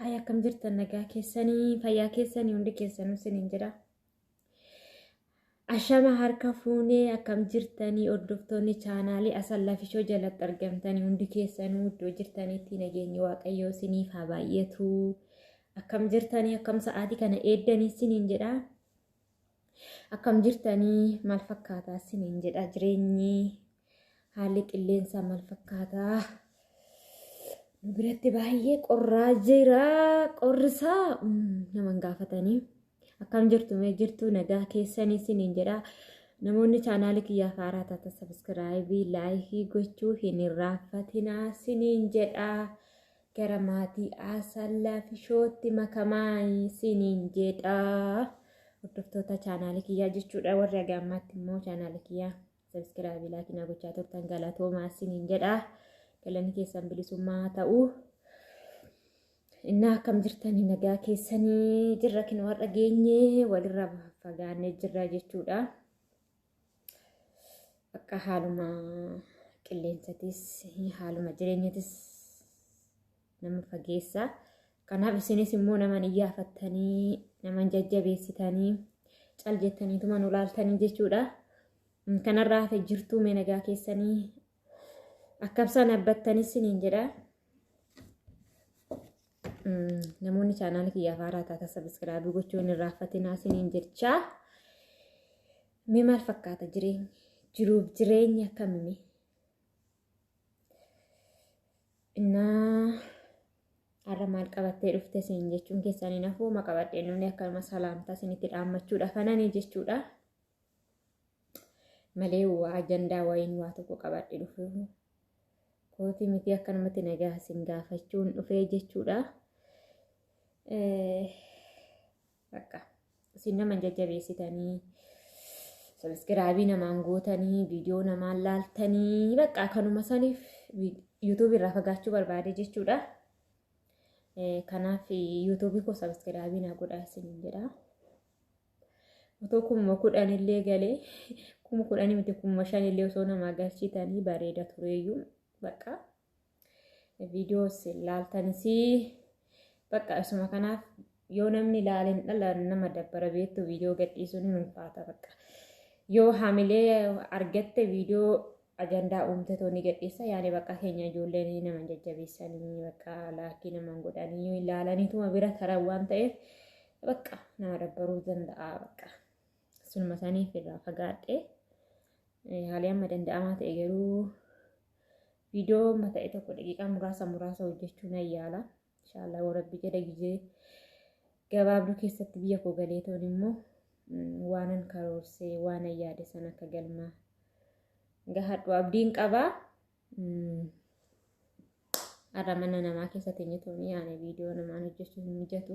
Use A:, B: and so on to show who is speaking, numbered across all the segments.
A: Haaya, akkam jirtan? Nagaa keessanii, fayyaa keessanii? Hundi keessanuu isiniin jedha. Ashama harka fuunee, akkam jirtanii hordoftoonni chaanaalii Asallaa Fishoo jalatti argamtanii? Hundi keessanuu iddoo jirtanitti nageenyi Waaqayyoo isiniif haa baay'atu. Akkam jirtanii? Akkam sa'aatii kana eeddanii isiniin jedha. Akkam jirtanii? Maal fakkaataa isiniin jedha jireenyi, haalli qilleensaa maal fakkaataa? Nu biratti baay'ee qorraa jira. Qorrisaa nama hin gaafatanii. Akkam jirtu mee? Jirtu, nagaa keessanii isiniin jedha. Namoonni chaanaalii kiyyaaf haaraa taatan subscribe, like gochuu hin irraanfatinaa isiniin jedha. Gara maatii Asallaa Fishootti makamaa isiniin jedha. Hordoftoota chaanaalii kiyyaa jechuudha. Warri haga ammaatti immoo chaanaalii kiyyaa subscribe, like naa gochaa turtan, galatoomaa isiniin jedha. Galanni keessan bilisummaa haa ta'u. Innaa akkam jirtanii? Nagaa keessanii? Jirra kin warra geenye walirraa fagaannee jirra jechuudha. Akka haaluma qilleensatis, haaluma jireenyatis nama fageessa. Kanaaf isinis immoo naman iyyaafattanii, naman jajjabeessitanii, cal jettaniituma nu laaltanii jechuudha. Kanarraa hafe jirtuu mee, nagaa keessanii? Akkam sanabbattanis isiniin jedha. Namoonni chaanaalii kiyyaaf haaraa taatan subscribe gochuu hin irraanfatinaa isiniin jechaa. Mee maal fakkaata jireenyi? Jiruuf jireenya akkamii? Innaa har'a maal qabattee dhufte isin jechuun keessan hin hafu. Ma qabadhee namni akkanuma salaamtaa isinitti dhaammachuudha kananii jechuudha. Malee waa ajandaa wayiin waa tokko qabadhee dhufu kooti miti, akkanumatti nagaa isin gaafachuun dhufee jechuudha. Bakka isin nama jajjabeessitanii, subscribe namaan gootanii, viidiyoo namaan laaltanii, bakka kanuma saniif yuutuubii irraa fagaachuu barbaade jechuudha. Kanaaf yuutuubii koo subscribe naa godhaa isiniin jedha. Otoo 10,000 illee galee, 10,000 miti, 5,000 illee osoo namaa galchitanii bareeda tureeyyuu. Bakka viidiyoo laaltanis, bakka isuma kanaaf yoo namni ilaaleen dhala nama dabbara beektu, viidiyoo gadhiisuun hin ulfaata. Bakka yoo haamilee argatte, viidiyoo ajandaa uumte tooni gadhiisa yaani. Bakka keenya ijoolleen nama jajjabeessanii, bakka like nama godhanii ilaalaniituma bira taran waan ta'eef, bakka nama dabbaruu danda'a. Bakka sunuma saniif irraa fagaadhe. Haalli amma danda'amaa ta'e garuu viidiyoo amma ta'e tokko daqiiqaa muraasa muraasa hojjechuu nan yaala. Inshaallah, warabbi jedha, gizee gabaabduu keessatti biyya koo galeetoon immoo waanan karoorsee, waanan yaade sana akka galmaa gahadhu abdiin qabaa. Har'a mana namaa keessa teenyetoon yaane viidiyoo namaan hojjechuu hin mijatu.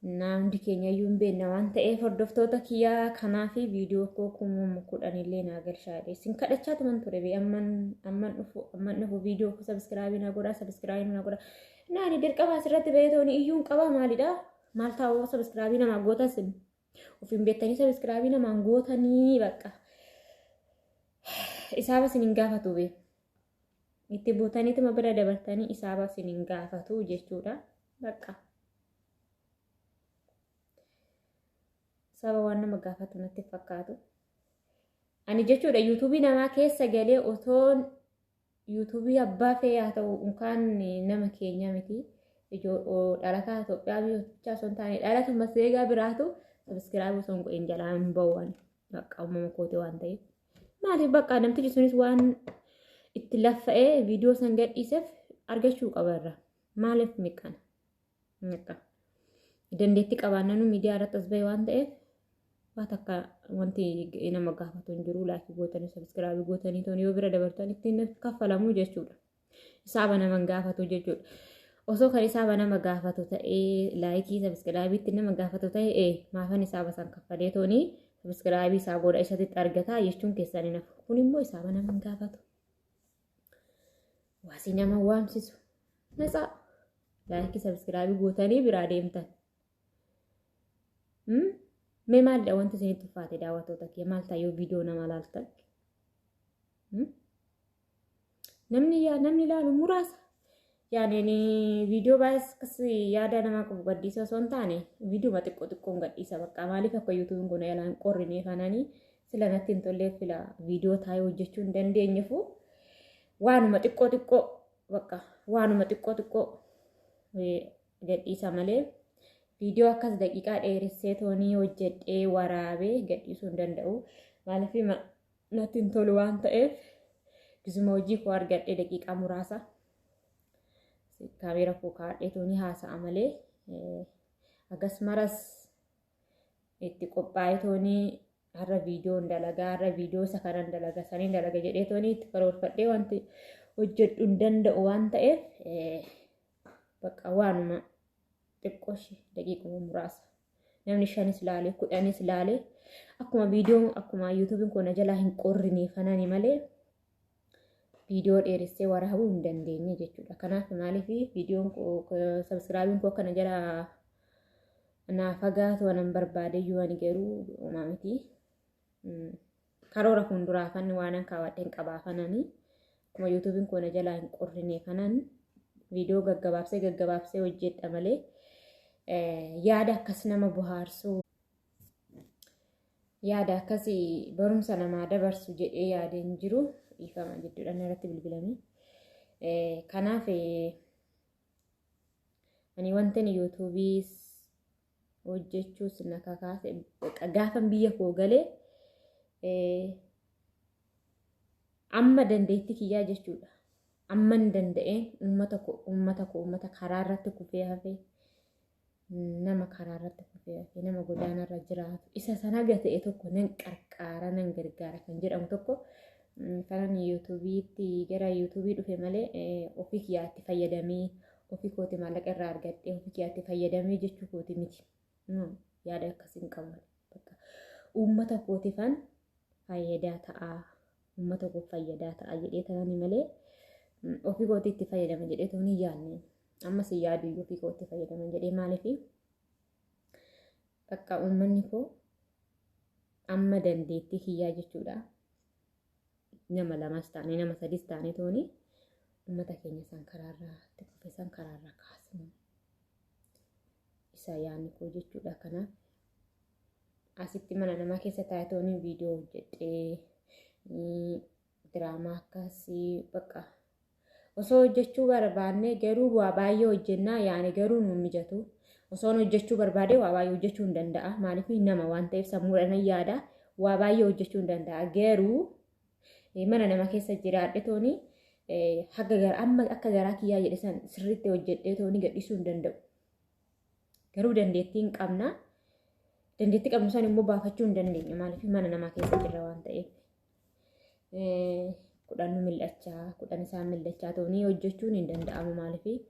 A: Hundi keenya iyyuu hin beekna waan ta'eef, hordoftoota kiyyaa, kanaaf viidiyoo koo 10,000 illee naa galchaadhe. Isin kadhachaa tuman ture bee, amman amman dhufu, amman dhufu, viidiyoo koo subscribe naa godhaa, subscribe naa godhaa. Naani dirqama asirratti bahee tooni iyyuu hin qabaa maalidha? Maal taa'uu subscribe namaa gootas ofiin beektanii subscribe namaan gootanii, bakka isaaba isin hin gaafatu bee. Itti buutaniituma bira dabartanii isaaba isin hin gaafatu jechuudha. Bakka. Saba waan nama gaafatu natti fakkaatu. Ani jechuudha yuutuubii namaa keessa galee otoon yuutuubii abbaa fe'ee haa ta'u, unkaan nama keenya miti. Dhalataa Itoophiyaa biyya osoo hin taane, dhalatuma seegaa biraatu subscribe osoo hin godhin jalaa hin ba'uwan. Bakka uumama kooti waan ta'eef. Maaliif? Bakka namtichi sunis waan itti laffa'ee viidiyoo san gadhiiseef argachuu qaba irra. Maaliif miqqana? Miqqa. Dandeettii qabaannanuu miidiyaa irratti as bahe waan ta'eef, waa takka wanti nama gaafatu hin jiru. Like gootanii, subscribe gootanii toon yoo bira dabartan ittiin kaffalamuu jechuudha. Isaaba nama gaafatu jechuudha. Osoo kan isaaba nama gaafatu ta'ee, like subscribeitti nama gaafatu ta'ee, maafan isaaba san kaffalee toonii subscribe isaa godha, isatti argataa jechuun keessan hin hafu. Kun immoo isaaba nama hin gaafatu. Waasii nama waamsisu. Natsaa. Like subscribe gootanii biraa deemtan. Mee maalidha wanti isinitti ulfaate, daawwattoota kiyya? Maal ta'a yoo viidiyoo nama laaltan? Namni yaa namni ilaalu muraasa. Yaani viidiyoo baay'ee yaada namaa qabu gadhiisa osoo hin taane viidiyoo xiqqoo xiqqoon gadhiisa bakka maaliif akka yuutuubiin kun yalaan qorrinee kananii sila natti hin tolleef fila viidiyoo taa'ee hojjechuu hin dandeenyefu waanuma xiqqoo xiqqoo bakka waanuma xiqqoo xiqqoo gadhiisa malee viidiyoo akkas daqiiqaa dheeressee toonii hojjedhee waraabee gadhiisuu hin danda'u. Maaliif natti hin tolu waan ta'eef gisuma hojii koo argadhee daqiiqaa muraasa kaameera koo kaa'adhee toonii haasa'a malee akkas maras itti qophaa'ee toonii har'a viidiyoon dalagaa har'a viidiyoo isa kanan dalaga saniin dalaga jedhee toonii itti karoorfadhee wanti hojjedhu hin danda'u waan ta'eef bakka waanuma xiqqoo daqiiquma muraasa. Namni 5s laalee 10s laalee akkuma viidiyoon akkuma yuutuubiin kun na jalaa hin qorrine kanani malee viidiyoo dheeressee waraabuu hin dandeenye jechuudha. Kanaaf maaliif viidiyoon sabsiraabiin koo akkana jalaa naa fagaatu waan barbaade iyyuu ani garuu homaa miti. Karoora fuulduraa kan waan kaawwadhe hin qabaa kanani akkuma yuutuubiin koo na jalaa hin qorrine kanan viidiyoo gaggabaabsee gaggabaabsee hojjedha malee yaada akkas nama bohaarsu yaada akkas barumsa namaa dabarsu jedhee yaadeen jiru dhiifama jechuudhaan irratti bilbilame. Kanaaf ani wanti yuutuubii hojjechuus na kakaase gaafan biyya koo galee amma dandeettii kiyyaa jechuudha. Amman danda'een uummata koo uummata koo uummata karaa irratti kufee hafee nama karaa irratti kufee hafee nama godaanarra jiraatu isa sana ta'e tokko nan qarqaara nan gargaara kan jedhamu tokko kanan yuutuubiitti gara yuutuubii dhufe malee ofii kiyyaatti fayyadamee ofii kooti maallaqa irraa argadhee ofii kiyyaatti fayyadamee jechuu kooti miti. Yaada akkasii hin qabu. Uummata kootifan fayyadaa ta'a. Uummata koof fayyadaa ta'a jedhee tanani malee ofii kootii itti fayyadama jedhee toon hin yaadne. Ammas hin yaadu ofii kootti fayyadama jedhee maaliif bakka uummanni koo amma dandeettii kiyyaa jechuudha. Nama 2s taane nama 3s taane tooni uummata keenya isaan karaarraa itti kufe isaan karaarraa kaasnu isa yaadni koo jechuudha. Kanaaf asitti mana namaa keessa taa'ee tooni viidiyoo hojjedhee diraamaa akkasii bakka osoo hojjechuu barbaanne garuu waa baay'ee hojjennaa yaani garuu nu mijatu. Osoon hojjechuu barbaade waa baay'ee hojjechuu hin danda'a. Maaliif nama waan ta'eef sammuudhaan yaada waa baay'ee hojjechuu hin danda'a. Garuu mana nama keessa jiraadhe tooni haga gara amma akka garaa kiyyaa jedhe san sirriitti hojjedhee tooni gadhiisuu hin danda'u. Garuu dandeettii hin qabna. Dandeettii qabnu san immoo baafachuu hin dandeenyu. Maaliif mana namaa keessa jirra waan ta'eef. 10 nu mil'achaa 10 isaan mil'achaa toonii hojjechuun hin danda'amu maaliif